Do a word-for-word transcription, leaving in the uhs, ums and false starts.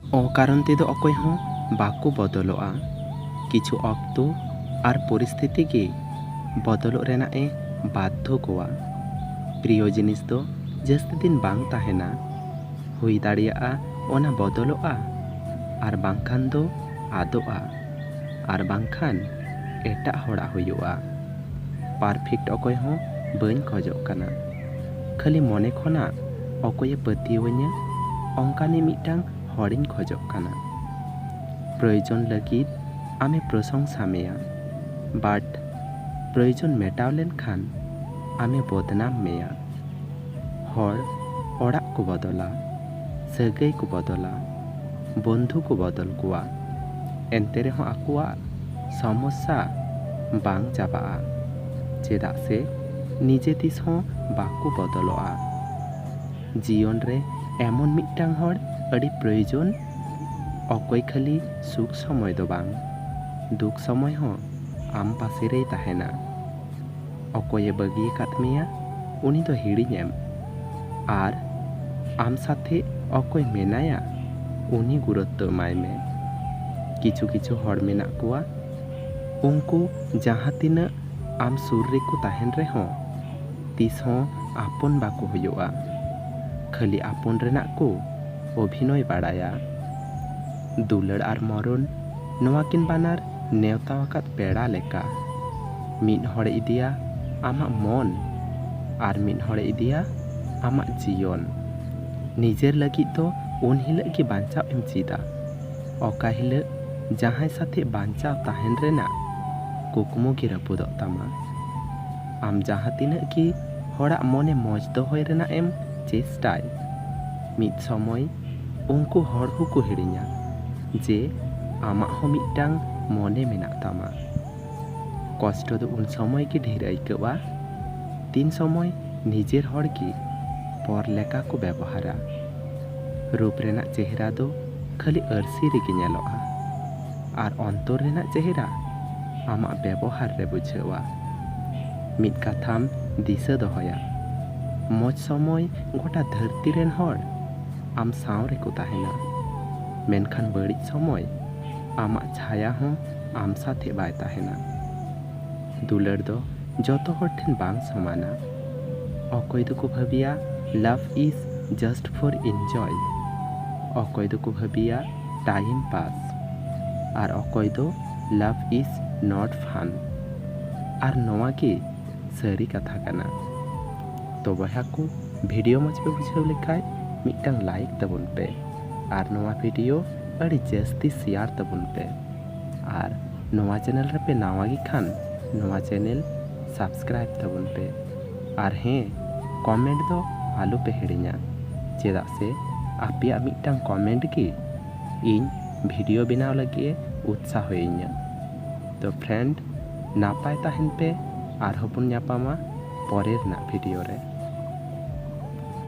ᱚᱠᱟᱨᱚᱱ ᱛᱮᱫᱚ ᱚᱠᱚᱭ ᱦᱚᱸ ᱵᱟᱠᱚ ᱵᱚᱫᱚᱞᱚᱜᱼᱟ᱾ ᱠᱤᱪᱷᱩ ᱚᱠᱛᱚ ᱟᱨ ᱯᱚᱨᱤᱥᱛᱷᱤᱛᱤ ᱜᱮ ᱵᱚᱫᱚᱞᱚᱜ ᱨᱮᱱᱟᱜ ᱮ ᱵᱟᱫᱽᱫᱷᱚ ᱠᱚᱣᱟ᱾ ᱯᱨᱤᱭᱚ ᱡᱤᱱᱤᱥ ᱫᱚ ᱡᱟᱹᱥᱛᱤ ᱫᱤᱱ ᱵᱟᱝ ᱛᱟᱦᱮᱱᱟ᱾ ᱦᱩᱭ ᱫᱟᱲᱮᱭᱟᱜᱼᱟ ᱚᱱᱟ ᱵᱚᱫᱚᱞᱚᱜᱼᱟ, ᱟᱨ ᱵᱟᱝᱠᱷᱟᱱ ᱫᱚ ᱟᱫᱚᱜᱼᱟ, ᱟᱨ ᱵᱟᱝᱠᱷᱟᱱ ᱮᱴᱟᱜ ᱦᱚᱲᱟᱜ ᱦᱩᱭᱩᱜᱼᱟ᱾ ᱯᱟᱨᱯᱷᱮᱠᱴ ᱚᱠᱚᱭ ᱦᱚᱸ ᱵᱟᱹᱧ ᱠᱷᱚᱡᱚᱜ ᱠᱟᱱᱟ᱾ ᱠᱷᱟᱹᱞᱤ ᱢᱚᱱᱮ ᱠᱷᱚᱱᱟᱜ ᱚᱠᱚᱭᱮ ᱯᱟᱹᱛᱭᱟᱹᱣᱟᱹᱧᱟ, ᱚᱱᱠᱟᱱᱤᱡ ᱢᱤᱫᱴᱟᱝ ᱦᱚᱲᱤᱧ ᱠᱷᱚᱡᱚᱜ ᱠᱟᱱᱟ᱾ ᱯᱨᱚᱭᱳᱡᱚᱱ ᱞᱟᱹᱜᱤᱫ ᱟᱢᱮ ᱯᱨᱚᱥᱚᱝᱥᱟ ᱢᱮᱭᱟ, ᱵᱟᱴ ᱯᱨᱚᱭᱳᱡᱚᱱ ᱢᱮᱴᱟᱣ ᱞᱮᱱᱠᱷᱟᱱ ᱟᱢᱮ ᱵᱚᱫᱱᱟᱢ ᱢᱮᱭᱟ᱾ ᱦᱚᱲ ᱚᱲᱟᱜ ᱠᱚ ᱵᱚᱫᱚᱞᱟ, ᱥᱟᱹᱜᱟᱹᱭ ᱠᱚ ᱵᱚᱫᱚᱞᱟ, ᱵᱚᱱᱫᱷᱩ ᱠᱚ ᱵᱚᱫᱚᱞ ᱠᱚᱣᱟ, ᱮᱱᱛᱮ ᱨᱮᱦᱚᱸ ᱟᱠᱚᱣᱟᱜ ᱥᱚᱢᱚᱥᱥᱟ ᱵᱟᱝ ᱪᱟᱵᱟᱜᱼᱟ, ᱪᱮᱫᱟᱜ ᱥᱮ ᱱᱤᱡᱮ ᱛᱤᱥ ᱦᱚᱸ ᱵᱟᱠᱚ ᱵᱚᱫᱚᱞᱚᱜᱼᱟ᱾ ᱡᱤᱭᱚᱱ ᱨᱮ ᱮᱢᱚᱱ ᱢᱤᱫᱴᱟᱝ ᱦᱚᱲ ᱟᱹᱰᱤ ᱯᱨᱚᱭᱳᱡᱚᱱ, ᱚᱠᱚᱭ ᱠᱷᱟᱹᱞᱤ ᱥᱩᱠ ᱥᱚᱢᱚᱭ ᱫᱚ ᱵᱟᱝ, ᱫᱩᱠ ᱥᱚᱢᱚᱭ ᱦᱚᱸ ᱟᱢ ᱯᱟᱥᱮ ᱨᱮᱭ ᱛᱟᱦᱮᱱᱟ᱾ ᱚᱠᱚᱭᱮ ᱵᱟᱹᱜᱤ ᱟᱠᱟᱫ ᱢᱮᱭᱟ, ᱩᱱᱤ ᱫᱚ ᱦᱤᱲᱤᱧ ᱮᱢ, ᱟᱨ ᱟᱢ ᱥᱟᱛᱷᱮ ᱚᱠᱚᱭ ᱢᱮᱱᱟᱭᱟ, ᱩᱱᱤ ᱜᱩᱨᱩᱛᱛᱚ ᱮᱢᱟᱭ ᱢᱮ᱾ ᱠᱤᱪᱷᱩ ᱠᱤᱪᱷᱩ ᱦᱚᱲ ᱢᱮᱱᱟᱜ ᱠᱚᱣᱟ, ᱩᱱᱠᱩ ᱡᱟᱦᱟᱸ ᱛᱤᱱᱟᱹᱜ ᱟᱢ ᱥᱩᱨ ᱨᱮᱠᱚ ᱛᱟᱦᱮᱱ ᱨᱮᱦᱚᱸ, ᱛᱤᱥ ᱦᱚᱸ ᱟᱯᱚᱱ ᱵᱟᱠᱚ ᱦᱩᱭᱩᱜᱼᱟ᱾ ᱠᱷᱟᱹᱞᱤ ᱟᱯᱚᱱ ᱨᱮᱱᱟᱜ ᱠᱚ ᱚᱵᱷᱤᱱᱚᱭ ᱵᱟᱲᱟᱭᱟ᱾ ᱫᱩᱞᱟᱹᱲ ᱟᱨ ᱢᱚᱨᱚᱱ, ᱱᱚᱣᱟ ᱠᱤᱱ ᱵᱟᱱᱟᱨ ᱱᱮᱣᱛᱟ ᱟᱠᱟᱫ ᱯᱮᱲᱟ ᱞᱮᱠᱟ᱾ ᱢᱤᱫ ᱦᱚᱲᱮ ᱤᱫᱤᱭᱟ ᱟᱢᱟᱜ ᱢᱚᱱ, ᱟᱨ ᱢᱤᱫ ᱦᱚᱲᱮ ᱤᱫᱤᱭᱟ ᱟᱢᱟᱜ ᱡᱤᱭᱚᱱ᱾ ᱱᱤᱡᱮᱨ ᱞᱟᱹᱜᱤᱫ ᱫᱚ ᱩᱱ ᱦᱤᱞᱳᱜ ᱜᱮ ᱵᱟᱧᱪᱟᱣ ᱮᱢ ᱪᱮᱫᱟ, ᱚᱠᱟ ᱦᱤᱞᱳᱜ ᱡᱟᱦᱟᱸᱭ ᱥᱟᱛᱮ ᱵᱟᱧᱪᱟᱣ ᱛᱟᱦᱮᱱ ᱨᱮᱱᱟᱜ ᱠᱩᱠᱢᱩ ᱜᱮ ᱨᱟᱹᱯᱩᱫᱚᱜ ᱛᱟᱢᱟ᱾ ᱟᱢ ᱡᱟᱦᱟᱸ ᱛᱤᱱᱟᱹᱜ ᱜᱮ ᱦᱚᱲᱟᱜ ᱢᱚᱱᱮ ᱢᱚᱡᱽ ᱫᱚᱦᱚᱭ ᱨᱮᱱᱟᱜ ᱮᱢ ᱪᱮᱥᱴᱟᱭ, ᱢᱤᱫ ᱥᱚᱢᱚᱭ ᱩᱱᱠᱩ ᱦᱚᱲ ᱦᱚᱸᱠᱚ ᱦᱤᱲᱤᱧᱟ ᱡᱮ ᱟᱢᱟᱜ ᱦᱚᱸ ᱢᱤᱫᱴᱟᱝ ᱢᱚᱱᱮ ᱢᱮᱱᱟᱜ ᱛᱟᱢᱟ᱾ ᱠᱚᱥᱴᱚ ᱫᱚ ᱩᱱ ᱥᱚᱢᱚᱭ ᱜᱮ ᱰᱷᱮᱨ ᱟᱹᱭᱠᱟᱹᱜᱼᱟ, ᱛᱤᱱ ᱥᱚᱢᱚᱭ ᱱᱤᱡᱮᱨ ᱦᱚᱲ ᱜᱮ ᱯᱚᱨ ᱞᱮᱠᱟ ᱠᱚ ᱵᱮᱵᱚᱦᱟᱨᱟ᱾ ᱨᱩᱯ ᱨᱮᱱᱟᱜ ᱪᱮᱦᱨᱟ ᱫᱚ ᱠᱷᱟᱹᱞᱤ ᱟᱹᱨᱥᱤ ᱨᱮᱜᱮ ᱧᱮᱞᱚᱜᱼᱟ, ᱟᱨ ᱚᱱᱛᱚᱨ ᱨᱮᱱᱟᱜ ᱪᱮᱦᱨᱟ ᱟᱢᱟᱜ ᱵᱮᱵᱚᱦᱟᱨ ᱨᱮ ᱵᱩᱡᱷᱟᱹᱜᱼᱟ᱾ ᱢᱤᱫ ᱠᱟᱛᱷᱟᱢ ᱫᱤᱥᱟᱹ ᱫᱚᱦᱚᱭᱟ, ᱢᱚᱡᱽ ᱥᱚᱢᱚᱭ ᱜᱚᱴᱟ ᱫᱷᱟᱹᱨᱛᱤ ᱨᱮᱱ ᱦᱚᱲ ᱟᱢ ᱥᱟᱶ ᱨᱮᱠᱚ ᱛᱟᱦᱮᱱᱟ᱾ ᱢᱮᱱᱠᱷᱟᱱ ᱵᱟᱹᱲᱤᱡ ᱥᱚᱢᱚᱭ ᱟᱢᱟᱜ ᱪᱷᱟᱭᱟ ᱦᱚᱸ ᱟᱢ ᱥᱟᱛᱷᱮ ᱵᱟᱭ ᱛᱟᱦᱮᱱᱟ᱾ ᱫᱩᱞᱟᱹᱲ ᱫᱚ ᱡᱚᱛᱚ ᱦᱚᱲ ᱴᱷᱮᱱ ᱵᱟᱝ ᱥᱚᱢᱟᱱᱟ᱾ ᱚᱠᱚᱭ ᱫᱚᱠᱚ ᱵᱷᱟᱹᱵᱤᱭᱟ love is just for enjoy, ᱚᱠᱚᱭ ᱫᱚᱠᱚ ᱵᱷᱟᱹᱵᱤᱭᱟ time pass, ᱟᱨ ᱚᱠᱚᱭ ᱫᱚ love is not fun᱾ ᱟᱨ ᱱᱚᱣᱟ ᱜᱮ ᱥᱟᱹᱨᱤ ᱠᱟᱛᱷᱟ ᱠᱟᱱᱟ᱾ ᱛᱚ ᱵᱚᱭᱦᱟ ᱠᱚ, ᱵᱷᱤᱰᱤᱭᱳ ᱢᱚᱡᱽ ᱯᱮ ᱵᱩᱡᱷᱟᱹᱣ ᱞᱮᱠᱷᱟᱡ ᱢᱤᱫᱴᱟᱝ ᱞᱟᱭᱤᱠ ᱛᱟᱵᱚᱱ ᱯᱮ, ᱟᱨ ᱱᱚᱣᱟ ᱵᱷᱤᱰᱤᱭᱳ ᱟᱹᱰᱤ ᱡᱟᱹᱥᱛᱤ ᱥᱮᱭᱟᱨ ᱛᱟᱵᱚᱱ ᱯᱮ, ᱟᱨ ᱱᱚᱣᱟ ᱪᱮᱱᱮᱞ ᱨᱮᱯᱮ ᱱᱟᱣᱟ ᱜᱮ ᱠᱷᱟᱱ ᱱᱚᱣᱟ ᱪᱮᱱᱮᱞ ᱥᱟᱵᱥᱠᱨᱟᱭᱤᱵ ᱛᱟᱵᱚᱱ ᱯᱮ᱾ ᱟᱨ ᱦᱮᱸ, ᱠᱚᱢᱮᱱᱴ ᱫᱚ ᱟᱞᱚ ᱯᱮ ᱦᱤᱲᱤᱧᱟ, ᱪᱮᱫᱟᱜ ᱥᱮ ᱟᱯᱮᱭᱟᱜ ᱢᱤᱫᱴᱟᱝ ᱠᱚᱢᱮᱱᱴ ᱜᱮ ᱤᱧ ᱵᱷᱤᱰᱤᱭᱳ ᱵᱮᱱᱟᱣ ᱞᱟᱹᱜᱤᱫ ᱮ ᱩᱛᱥᱟᱦᱚᱭᱤᱧᱟ᱾ ᱛᱚ ᱯᱷᱨᱮᱱᱰ, ᱱᱟᱯᱟᱭ ᱛᱟᱦᱮᱱ ᱯᱮ, ᱟᱨᱦᱚᱸ ᱵᱚᱱ ᱧᱟᱯᱟᱢᱟ ᱯᱚᱨᱮ ᱨᱮᱱᱟᱜ ᱵᱷᱤᱰᱤᱭᱳ ᱨᱮ᱾